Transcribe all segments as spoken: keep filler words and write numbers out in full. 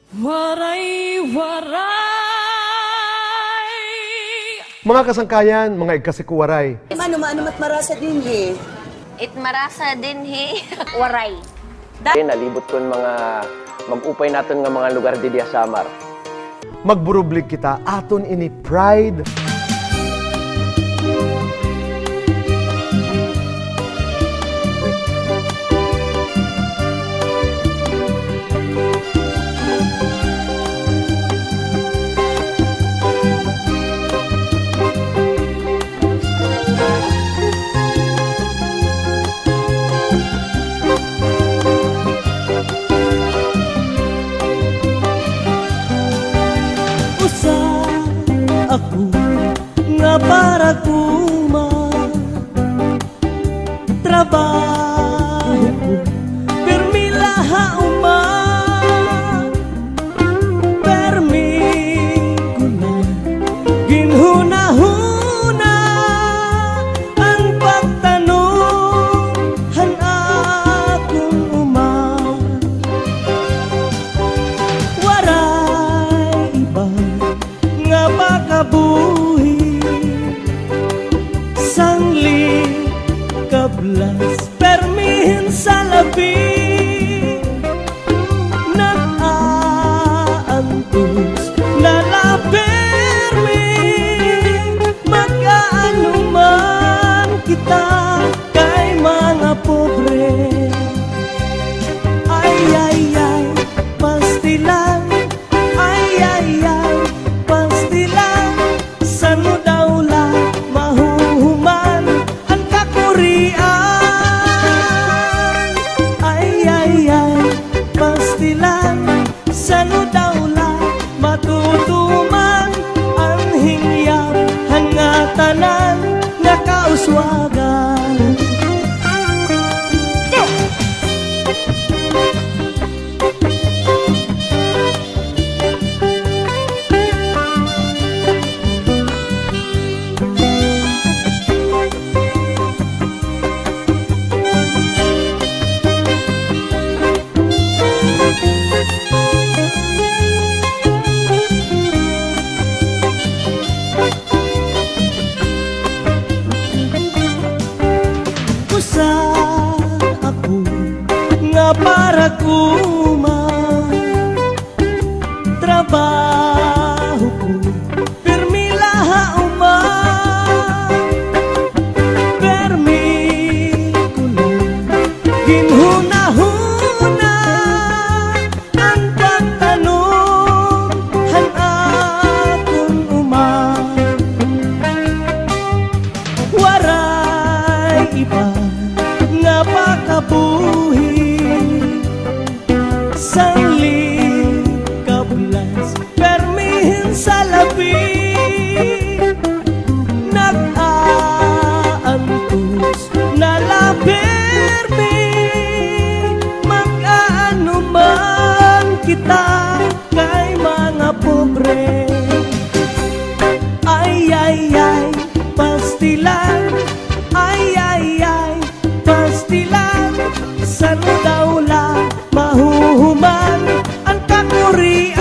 Waray, Waray! Mga kasangkayan, mga igkasi ko Waray. Mano, mano, mat marasa dinhi? It marasa dinhi. Waray. Nalibot kon mga mag-upay naton nga mga lugar didi ha Samar. Magburublig kita, aton ini pride. Usa ako nga paraguma, trabaho ko pirmi la ha uma. Pirmi ko na ginhunahuna an pagtanom han akon uma. Waray iba nga makabuhi, sangli kablas pirmi hin salapi. Nag-aantos na la pirmi, mag-aano man kita kay mga pobre. Ay, ay, ay, pastilan. Ay, ay, ay, pastilan. San-o daw la mahuhuman an kakurian? Ay, ay, ay, pastilan, san-o daw la matutuman an hingyap han ngatanan nga kauswagan? Usa ako nga paraguma, trabaho ko pirmi la ha uma. Pirmi ko na ginhunahuna an pagtanom han akon uma. Waray iba nga makabuhi, sangli kablas pirmi hin salapi. Nag-aantos na la pirmi, mag-aano man kita kay mga pobre. Ay, ay, ay, pastilan. Ay, ay, ay, pastilan. San-o daw la mahuhuman an kakurian?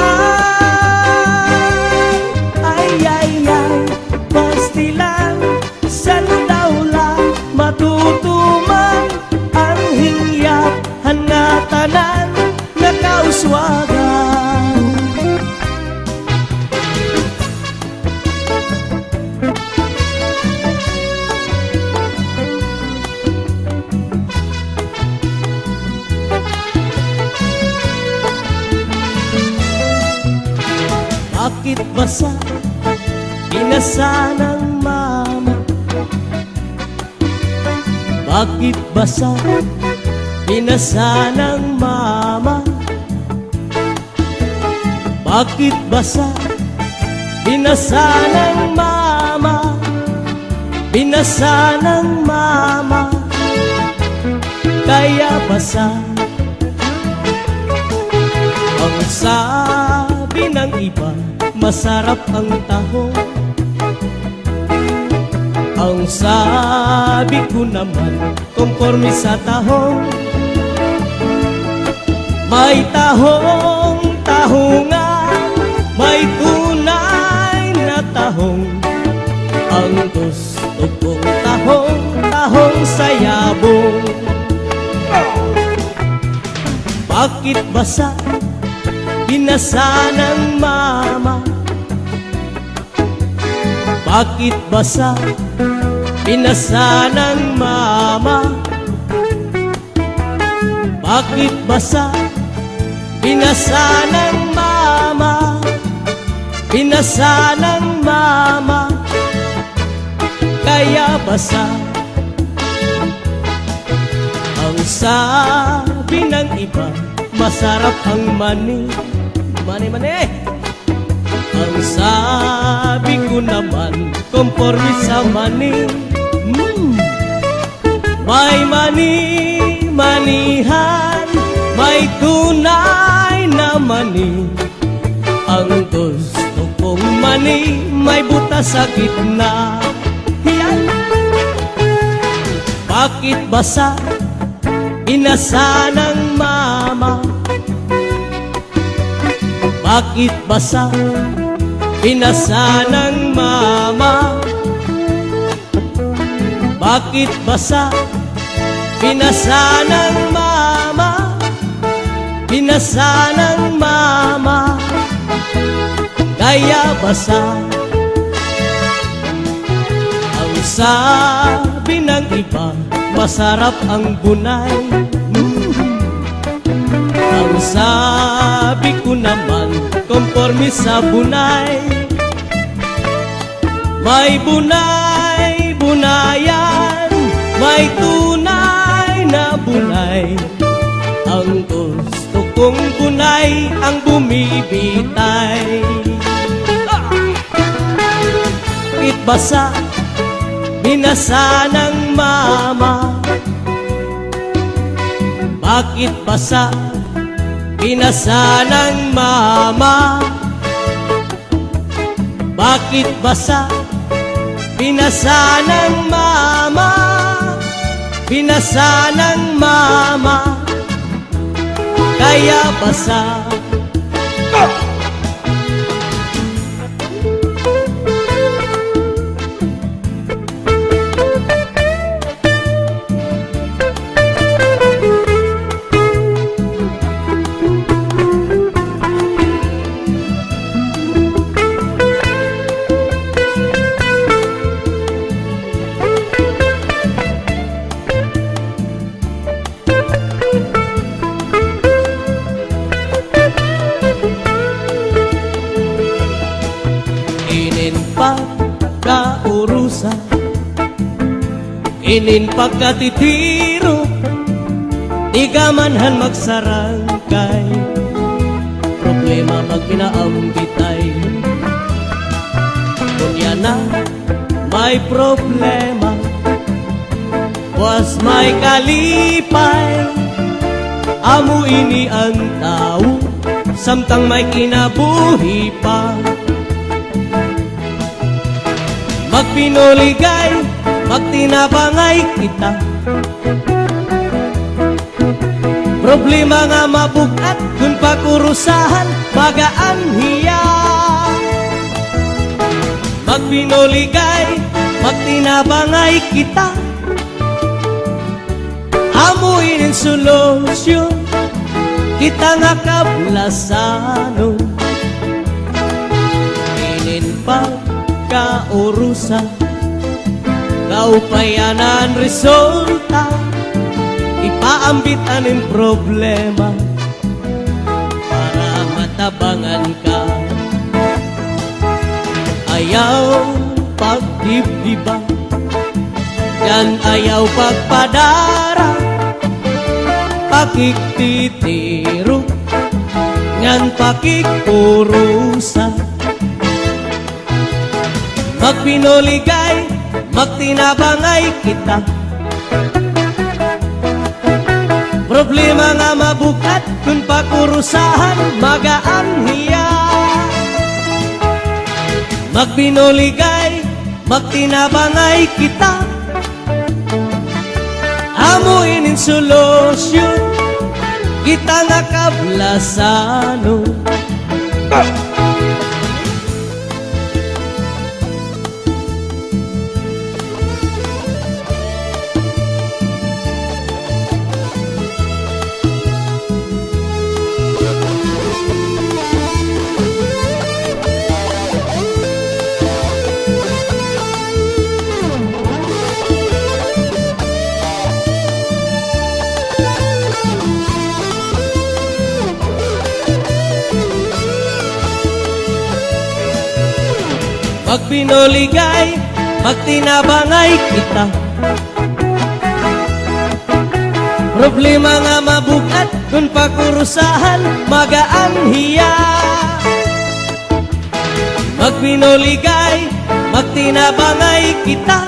Ay, ay, ay, pastilan. San-o daw la matutuman an hingyap han ngatanan nga kauswagan? Bakit basa binasa ng mama? Bakit basa binasa ng mama? Bakit basa binasa ng mama? Binasa ng mama, kaya basa. Ang sabi ng iba, masarap ang tahong. Ang sabi ko naman, konporme sa tahong. May tahong, tahong Basa, binasa ng mama. Bakit basa, binasa ng mama? Bakit basa, binasa ng mama? Binasa ng mama, kaya basa. Ang sabi ng iba, masarap ang mani. Mani, mani! Ang sabi ko naman, komporme sa mani. Mm. May mani-manihan, may tunay na mani. Ang gusto kong mani, may butas sa gitna. Yan. Bakit basa, binasa ng mama? Bakit basa, binasa ng mama? Bakit basa, binasa ng mama? Binasa ng mama, kaya basa. Ang sabi ng iba, masarap ang bunay. Mm. Ang sabi ko naman, komporme sa bunay. May bunay-bunayan, may tunay na bunay. Ang gusto kong bunay ang bumibitay. Bakit basa, binasa ng mama? Bakit basa, binasa ng mama? Bakit basa, binasa ng mama? Binasa ng mama, kaya basa. Inin pagkaurusa, inin pagkatitiro, tigaman han magsarangkay. Problema magpinaambitay. Kunya na may problema, buas may kalipay. Amo ini an tawo, samtang may kinabuhi pa. Magpinuligay, magtinabangay kita. Problema nga mabug-at, kun pakurusahan, magaan hiya. Magpinuligay, magtinabangay kita. Amo inin solusyon, kita nga kablasanon. Inin pagkaurusa, kaupayan an resulta, ipaambit an im problema para matabangan ka. Ayaw pagdibdiba, yan ayaw pagpadara, pakigtitiro, ngan pakigpurusa. Magpinuligay, magtinabangay kita. Problema nga mabug-at, kun pakurusahan, magaan hiya. Magpinuligay, magtinabangay kita. Amo inin solusyon, kita nga kablasanon. Magbinuligay, magtinabangay kita. Problema nga mabug-at, kon pakurusahan, magaan hiya. Magbinuligay, magtinabangay kita.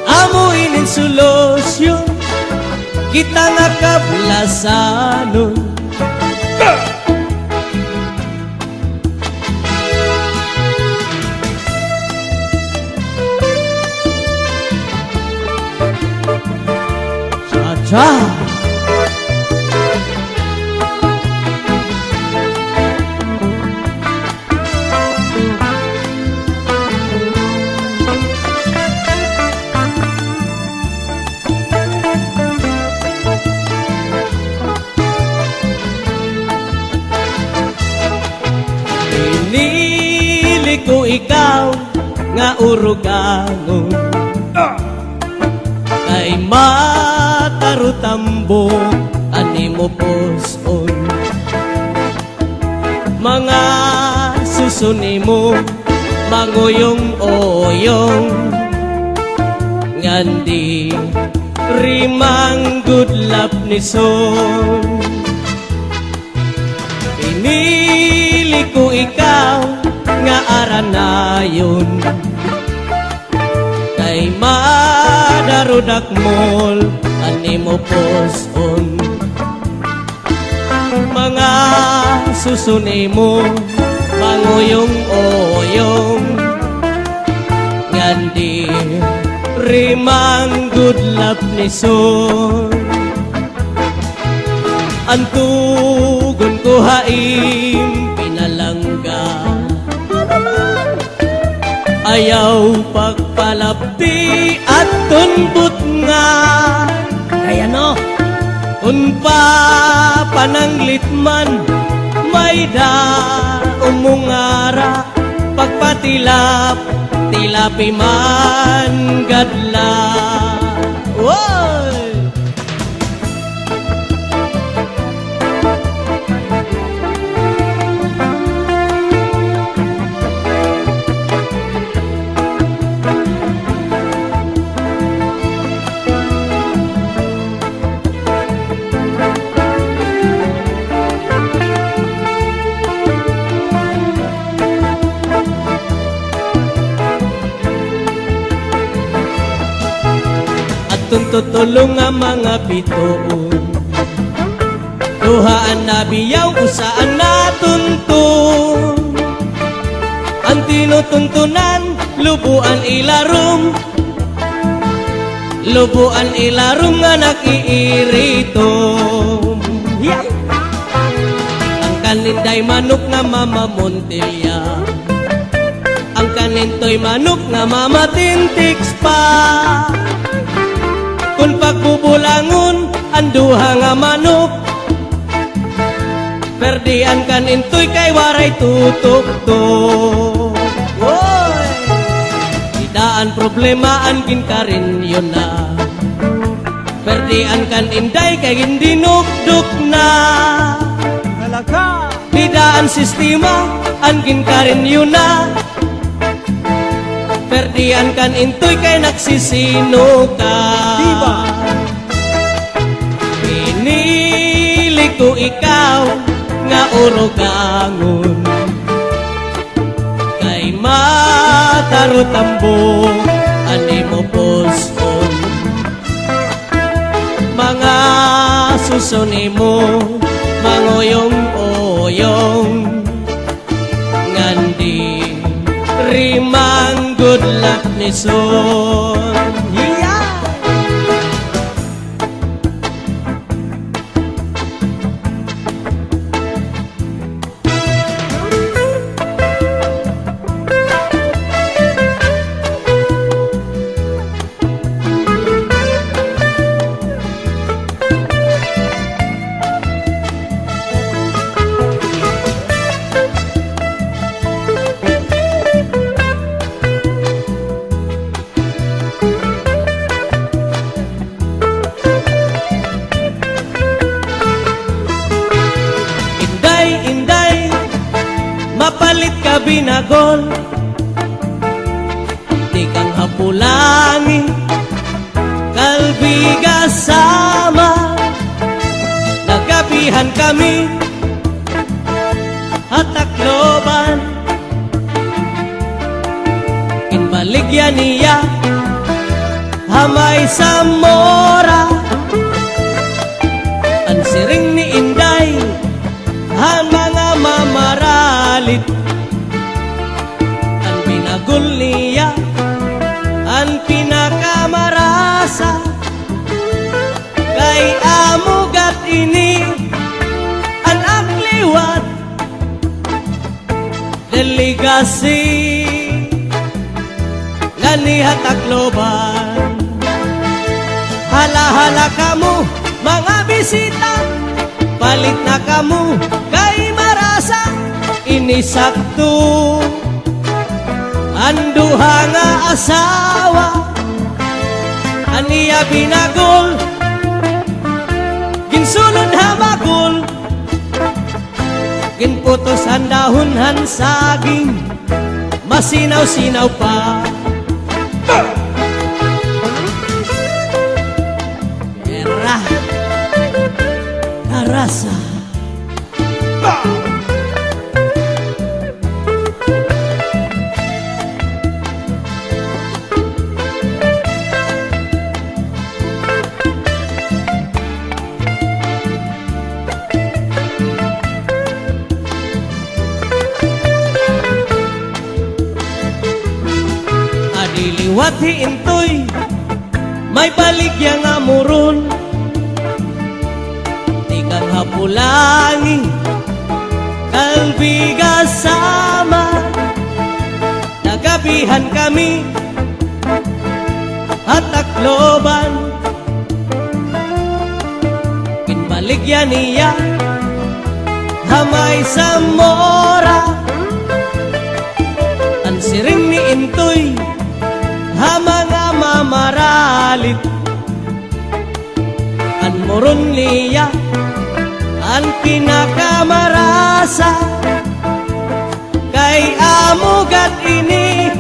Amo inin solusyon, kita nga kablasanon. Cha-cha! Pinili ko ikaw nga urugangon. Kay matarutambok an imo pus-on. Mga suso nimo manguyong-uyong, ngan diri manggudlap ni son. Pinili ko ikaw nga aranayon, kay madarudakmol an imo pus-on. Mga suso nimo manguyong-uyong, ngan diri manggudlap ni son. An tugon ko ha im pinalangga. Ayaw pagpalapti adton butnga. Kay ano? Kon papananglit man, may-ada umungara, pagpatilap, tilapi man gad la. Woy! Adton tutulo nga mga bituon. Duha an nabiyaw, usa an natunton. An tinutuntunan, lubo an ilarom. Lubo an ilarom nga nag-iiritom. Hiya! An kan Inday manok nga mamamuntilya. An kan Intoy manok nga mamatintiks pa. Kon pagbubulangon an duha nga manok, perdi an kan Intoy kay waray tutuktok. Woy! Dida an problema an ginkarinyo na. Perdi an kan Inday kay gindinukdok na. Talaga? Dida an sistema an ginkarinyo na. Perdi an kan Intoy kay nagsisino ka. Diba? Pinili ko ikaw nga urugangon. Kay matarutambok an imo pus-on. Mga suso nimo manguyong-uyong, ngan diri manggudlap ni son. Hiya! Binagol, tikang ha Pulangi, Calviga, Samar, nagabihan kami ha Tacloban. Ginbaligya niya ha may Zamora. An siring ni Inday, han mga mamaralit. An binagol niya, an pinakamarasa. Kay amo gad ini, an ak liwat. Delicacy ngani ha Tacloban. Hala-hala kamo, mga bisita, palit na kamo kay marasa. Ini sakto, an duha nga asawa, an iya binagol, ginsulod ha bagol. Ginputos han dahon han saging, masinaw-sinaw pa. Era, karasa. Adi liwat hi Intoy, may baligya nga muron. Tikang ha Pulangi, Calviga, Samar. Nagabihan kami ha Tacloban. Ginbaligya niya ha may Zamora. An siring ni Intoy ha mga mamaralit. An muron niya an pinakamarasa. Kay amo gad ini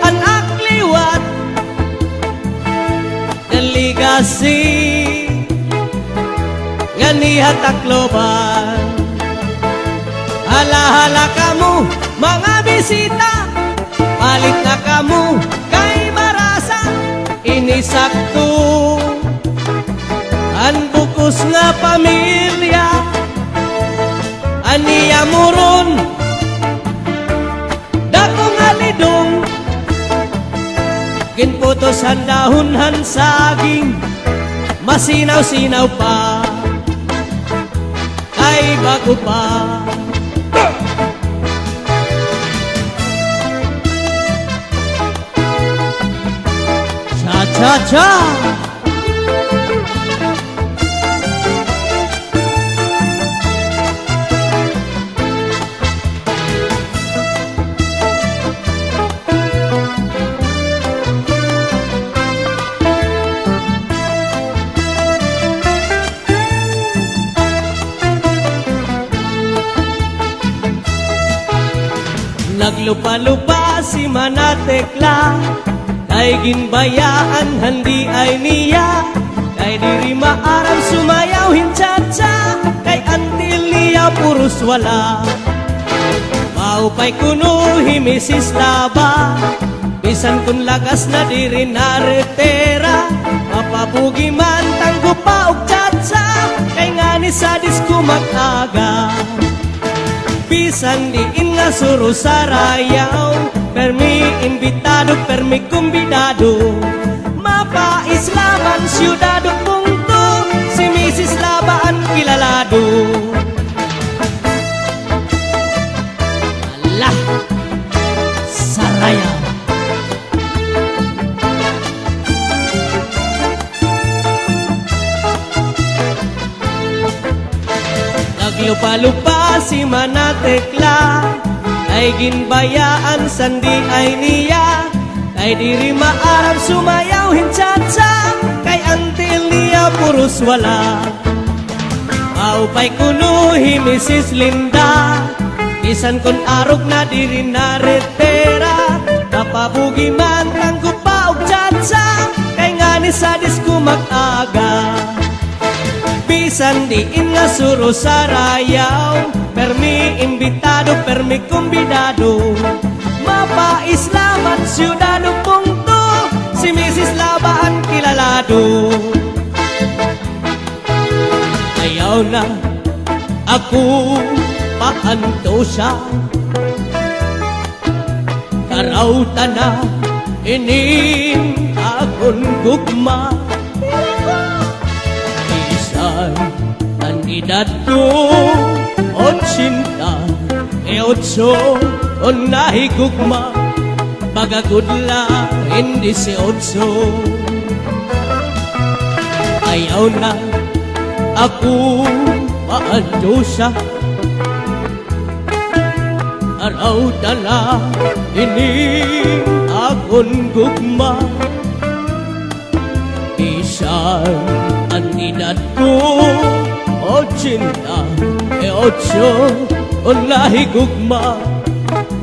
an ak liwat, delicacy ngani ha Tacloban. Hala-hala kamo, mga bisita, palit na kamo kay marasa. Ini sakto, an bug-os nga pamilya, an iya muron, dako nga lidong, ginputos han dahon han saging, masinaw-sinaw pa, ay bag-o pa. Cha-cha-cha! Naglupa-lupa si Mana Tekla, kay ginbayaan han D I niya, kay diri maaram sumayaw hin cha-cha, kay an tiil niya puros wala. Maupay kuno hi Misis Laba, bisan kon lagas na diri naretira, mapabugi man tanggo pa og cha-cha, kay ngani sa disko mag-aga. Bisan diin nga suro sarayaw, permi imbitado, permi kumbidado. Mapaislaman siyudad o punto, si Misis Laba an kilalado. Hala, sarayaw. Naglupa-lupa si Mana Tekla, kay ginbayaan san D I niya, kay diri maaram sumayaw hin cha-cha, kay an tiil niya puros wala. Maupay kuno hi Misis Linda, Bisan kon arog na diri naretira, mapabugi man tanggo pa og tsatsa, kay ngani sa disko mag-aga. Bisan diin nga suro sarayaw, permi imbitado, permi kumbidado. Mapaislaman siyudad o pungto, si misis la ba an kilalado. Ayaw na ako paantusa. Karawta na inin akon gugma. Bisan an edad ko, ochenta y ocho, kon nahigugma, baga gud la hin disiotso. Ayaw na ako paantusa. Karawta na inin akon gugma. Bisan an edad ko, ochenta y ocho, kon nahigugma,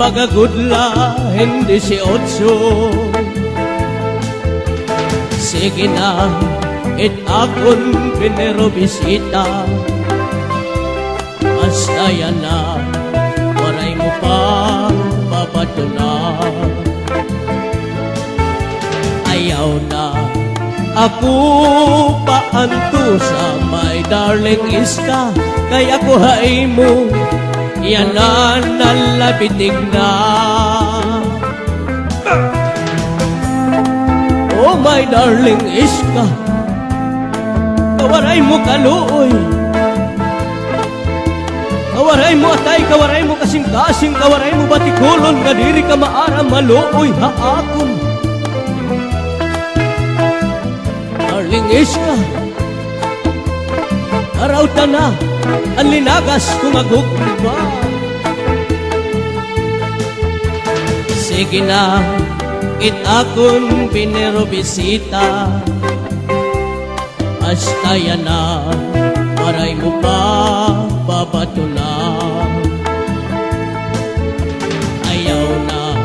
baga gud la hin disiotso. Sige na, it akon binerobisita. Basta yana, waray mo pa babatuna. Ayaw na ako paantusa, my darling iska, kay ako ha imo yana nalabitig na. Oh, my darling iska, ka waray mo kaluoy, ka waray mo atay, ka waray mo kasingkasing, ka waray mo batikulon, nga diri ka maaram maluoy ha akon. Darling iska, karawta na an linagas ko nga gugma. Sige na, it akon binerobisita. Basta yana, waray mo pa babatuna. Ayaw na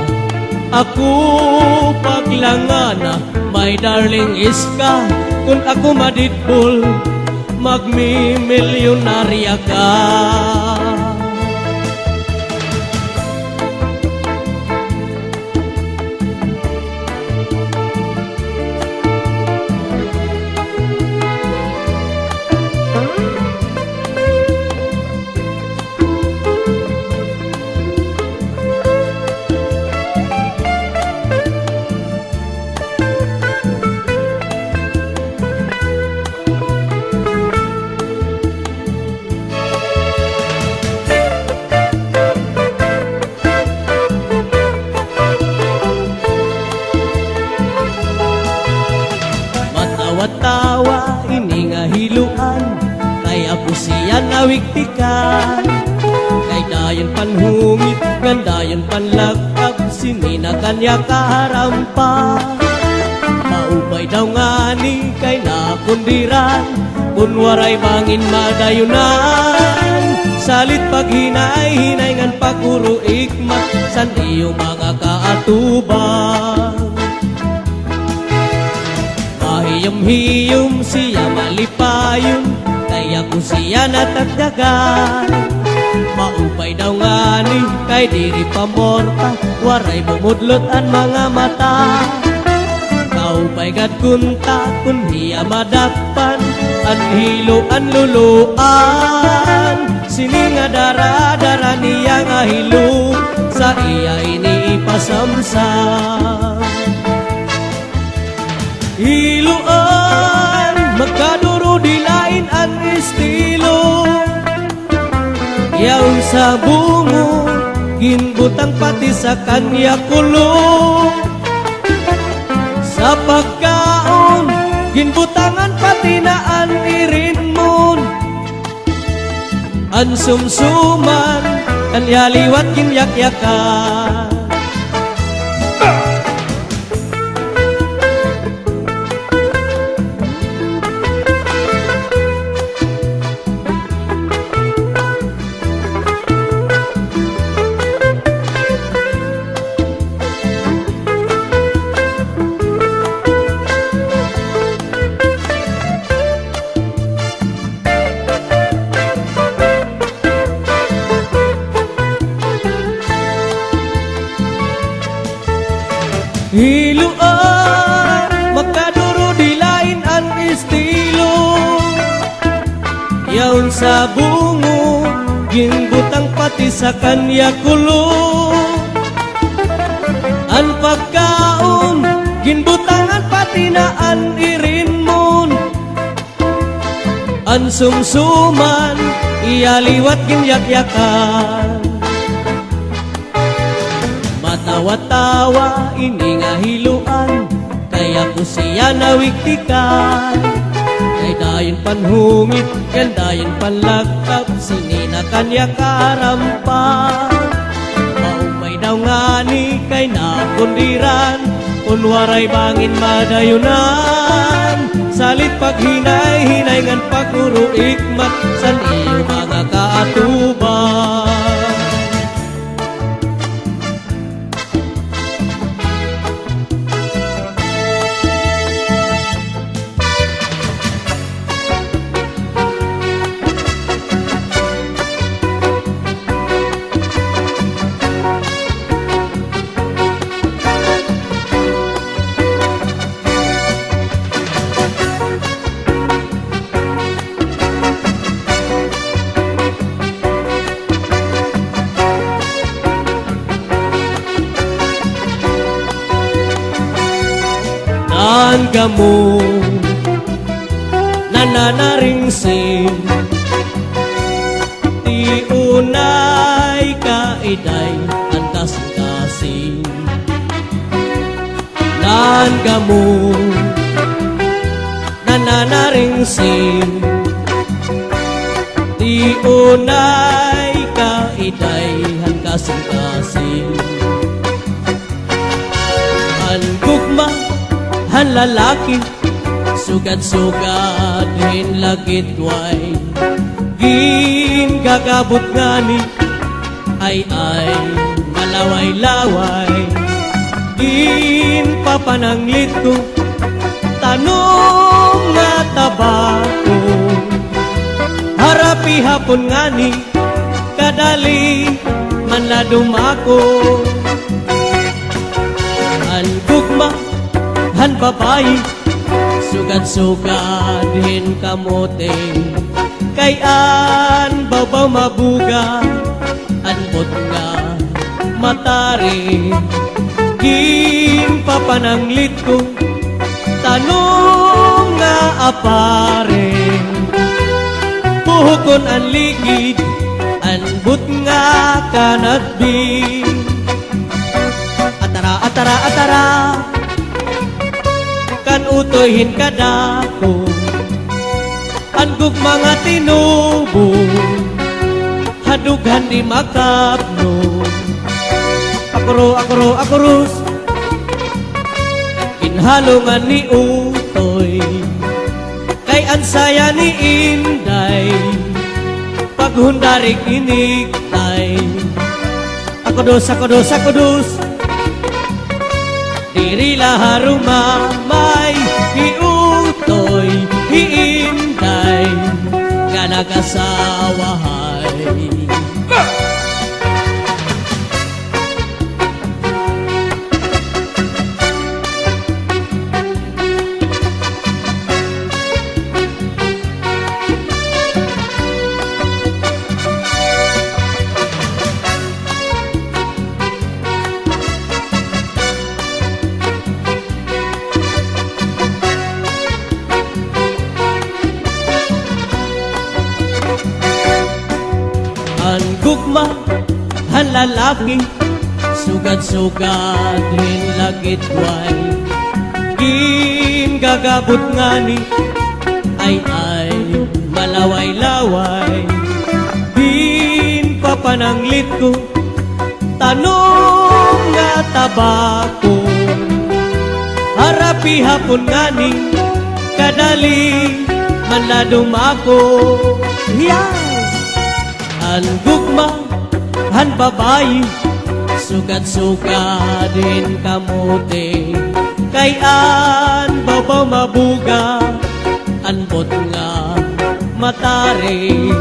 ako paglangana, my darling iska, kon ako madidbol, magmimilyonarya ka. Matawa-tawa ini nga hiloan, kay ako siya nawigtikan. Kay dayon panhungit, ngan dayon panlagkab, sini na kanya kaharampa. Maupay daw ngani kay nakundiran, kun waray bangin madayunan. Salit paghinay-hinay ngan paguro-ikmat san iyo mga kaatubang. Mahiyom-hiyom siya malipayon, kay ako siya natagdagan. Maupay daw ngani kay diri pa morta, waray bumudlot an mga mata. Kaupay gad kunta kun hiya madakpan, an hilo an luluan. Sini nga dara-dara niya nga hilo, sa iya ini ipasamsam. Hiloan, magkaduro di lain an estilo. Yaon sa bungo, ginbutang pati sa kanya kulo. Sa pagkaon, ginbutangan pati na an irinmon. An sumsuman, an iya liwat ginyakyakan. Hiloa, makaduro di lain an estilo. Yaon sa bungo, ginbutang pati sa kanya kulo. An pagkaon, ginbutangan pati na an irinmon. An sumsuman, iya liwat ginyakyakan. Matawa-tawa ini nga hiloan, kay ako siya nawigtikan. Kay dayon panhungit, kay dayon panlagkap, sini na kanya karampa. Maupay daw ngani kay nakundiran, kun waray bangin madayunan. Salit paghinay-hinay ngan paguro-ikmat san iyo mga kaatuban. An gamo nananaringsing, ti unay kaiday an kasingkasing. Nan gamo nananaringsing, ti unay kaiday han kasingkasing. An gugma han lalaki, sugad-sugad hin lagitway, gingagabot ngani, ay, ay, malaway-laway. Ginpapananglit ko, tanom nga tabako. Harap ihapon ngani, kadali man la dumako. An gugma han babayi, sugad-sugad hin kamote, kay an bawbaw mabuga, an butnga matarik. Ginpapananglit ko, tanom nga apare. Puhukon an ligid, an butnga kanatbi. Atara, atara, atara. Kan utoy hin kadako, an gugma nga tinubo, ha dughan di makapno. Akuro, akuro, akuros. Ginhalungan ni utoy. Kay an saya ni inday, paghundarig inigtay. Akudos, akudos, akudos. Diri la harumamay, hi utoy, hi inday, nga nag-asawahay. An gugma han lalaki, sugad-sugad hin lagitway. Gingagabot ngani, ay, ay, malaway-laway. Ginpapananglit ko, tanom nga tabako. Harap ihapon ngani, kadali man la dumako. Yes! An gugma han babayi, sugad-sugad hin kamote, kay an bawbaw mabuga, an butnga matarik.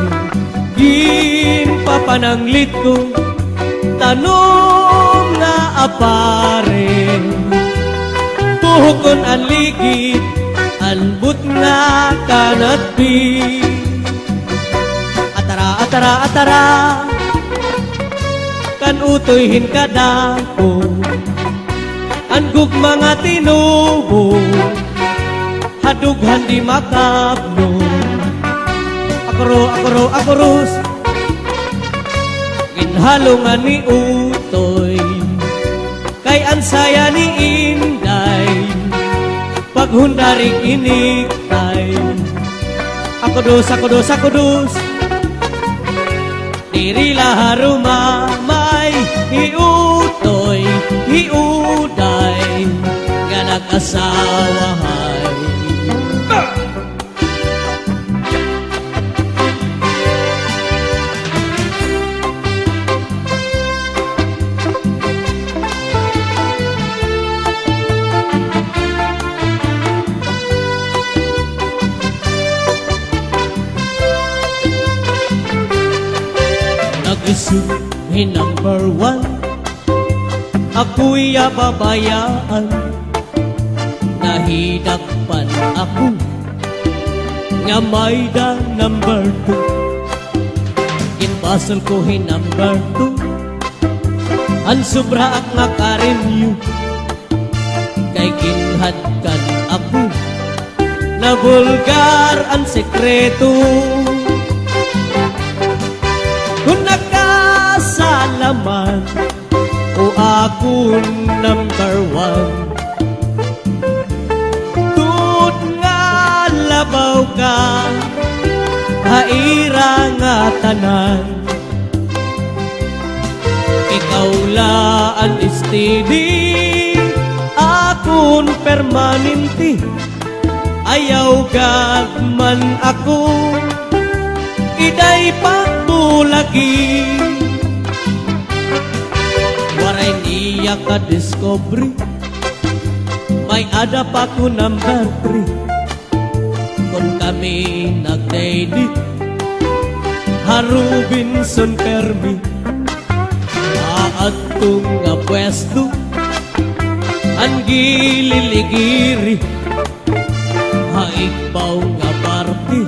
Ginpapananglit ko, tanom nga apare. Hukon an ligid, an butnga kanatbi. Atara, atara, atara. Kan utoy hin kadako. An gugma nga tinubo. Ha dughan di makabno. Akuro, akuro, akuros. Ginhalungan ni utoy. Kay an saya ni Inday, paghundari iniktay. Akudos, akudos, akudos. Diri la ha Roma may hi Utoy, hi Uday, nga nag-asawahay. Nag-isip hi number one, ako iya babayaan. Nahidakpan ako nga may-ada number two. Ginbasol ko hi number two. An sobra ak nga karinyo, kay ginhadkan ako. Nabulgar an sekreto. Kon nakasala man, o akon number one. Tuod nga labaw ka ha ira nga tanan. Ikaw la an steady, akon permanente. Ayaw gad man ako, iday pagbulagi. Waray niya kadiskubre, may-ada pa ko number three. Kon kami nagdaydi, ha Robinson permi, ha adto nga pwesto, an gililigiri. Ha igbaw nga parte,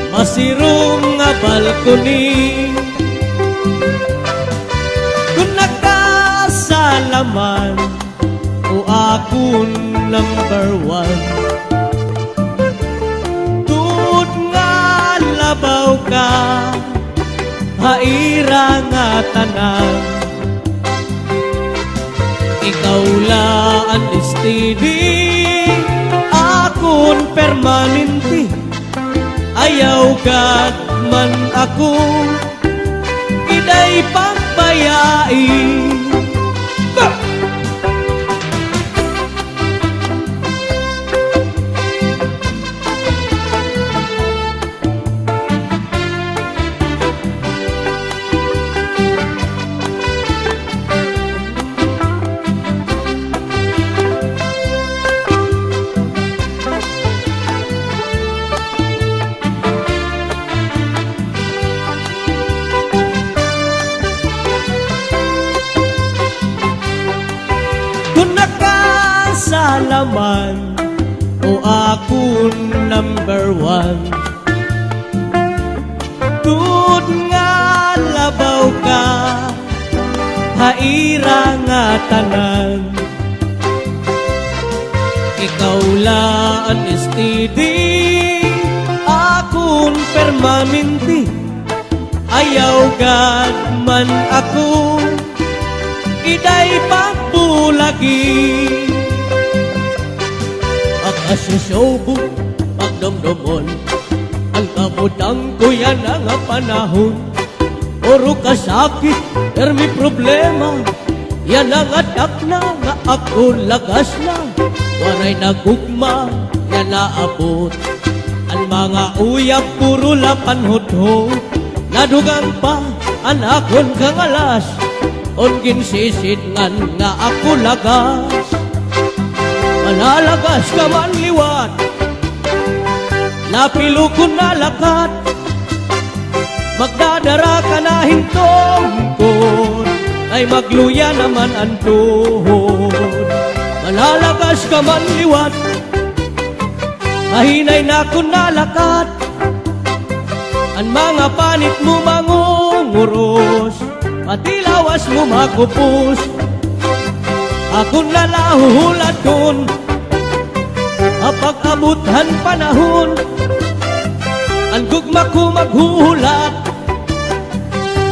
masirom nga balcony. Kon nakasala man, o akon number one. Tuod nga labaw ka ha ira nga tanan. Ikaw la an steady, akon permanente. Ayaw gad man ako, iday pagbayai. Ba! Kon nakasala man, o akon number one. Tuod nga labaw ka ha ira nga tanan. Ikaw la an steady, akon permanente. Ayaw gad man ako, iday pagbulagi. Pag-asosyubo, pagdumdumon, an kabutang ko yana nga panahon. Puro kasakit, pirmi problema, yana nga takna nga ako lagas na. Waray na gugma nga naabot. An mga uyab puro la panhuthot. Nadugang pa an akon kangalas. On ginsisidngan nga ako lagas. Manalagas ka man liwat. Napilo ko nalakat. Magdadara ka na hin tungkod, ay magluya naman an tuhod. Lalagas ka man liwat, mahinay na kon nalakat. An mga panit mo mangunguros, pati lawas mo makupos. Akon na la huhulaton, ha pag-abot han panahon, an gugma ko maghuhulat,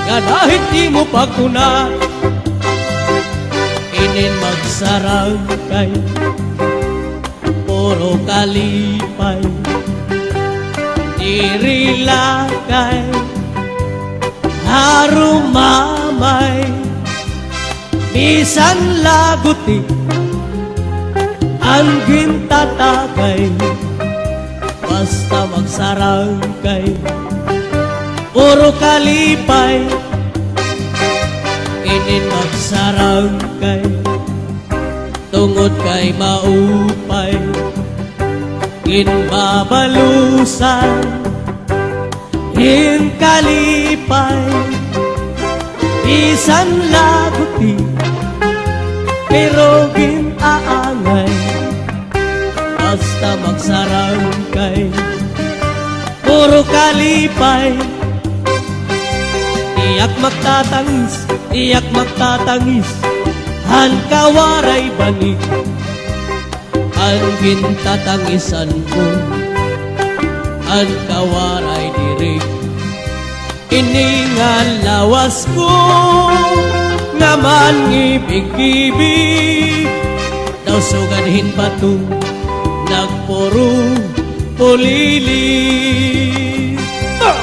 nga dahit di mo pagkunat, inin magsarangkay, puro kalipay, diri lakay, harumamay, bisan laguti an gintatagay. Basta magsarangkay, puro kalipay, inin magsarangkay, tungod kay maupay, ginbabalusan hin kalipay, bisan laguti, pero gin-aangay. Basta magsarangkay, puro kalipay. Iyak magtatangis, iyak magtatangis, han kawaray banig. An gintatangisan ko, an kawaray diri. Ini nga lawas ko nga mangibig-ibig, daw sugad hin bato nagpuro pulili. Ah!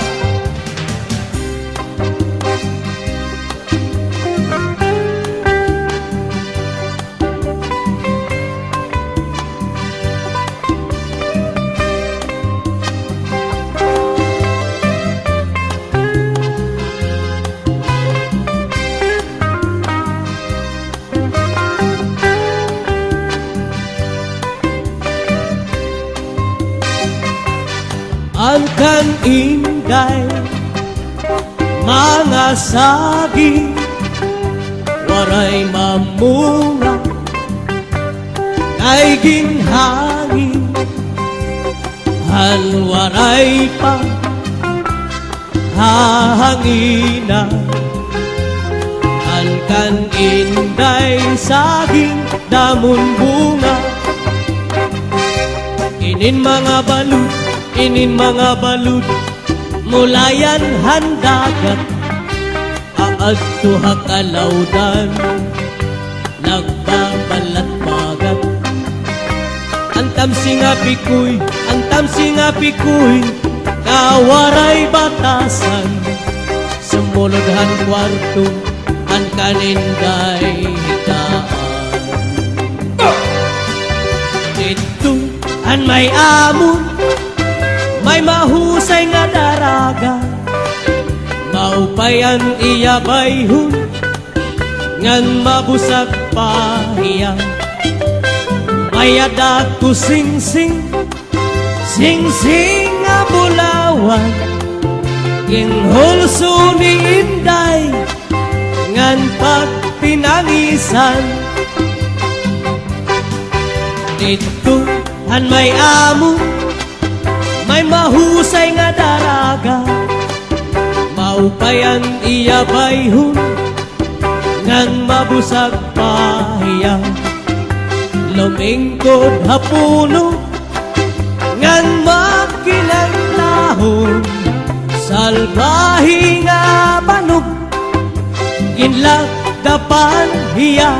An kan Inday, mga saging, waray mamunga, kay ginhangin, han waray pa hahangina. An kan Inday saging, damon bunga. Inin mga balod, inin mga balod, mula yan han dagat, aadto ha kalawdan, nagbabalatbagat. An tamsi nga pikoy, an tamsi nga pikoy, nga waray batasan, sumulod han kwarto, an kan Inday hitaan. Didto an may amon, may mahusay nga daraga. Maupay an iya bayhon, ngan mabusag pa hiya. May-ada ko singsing, singsing nga bulawan, ginhulso ni Inday ngan pagtinangisan. Didto han may amo, may mahusay nga daraga. Maupay an iya bayhon, ngan mabusag pa hiya. Lumingkod ha puno, ngan magkinanglahon, salbahe nga banog, ginlagdapan hiya.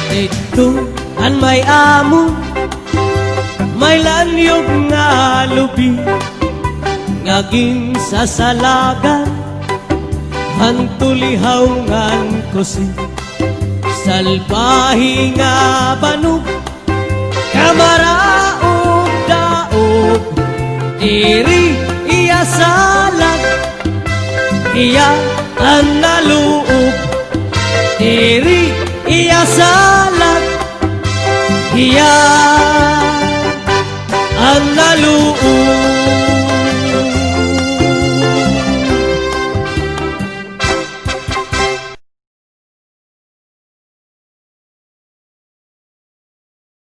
Didto an may amo, may lanyog nga lubi, nga ginsasalagan han tulihaw ngan kusi. Salbahe nga banog, kamaraog-daog, diri iya salag, hiya an naluob, diri iya salag, hiya an naluob.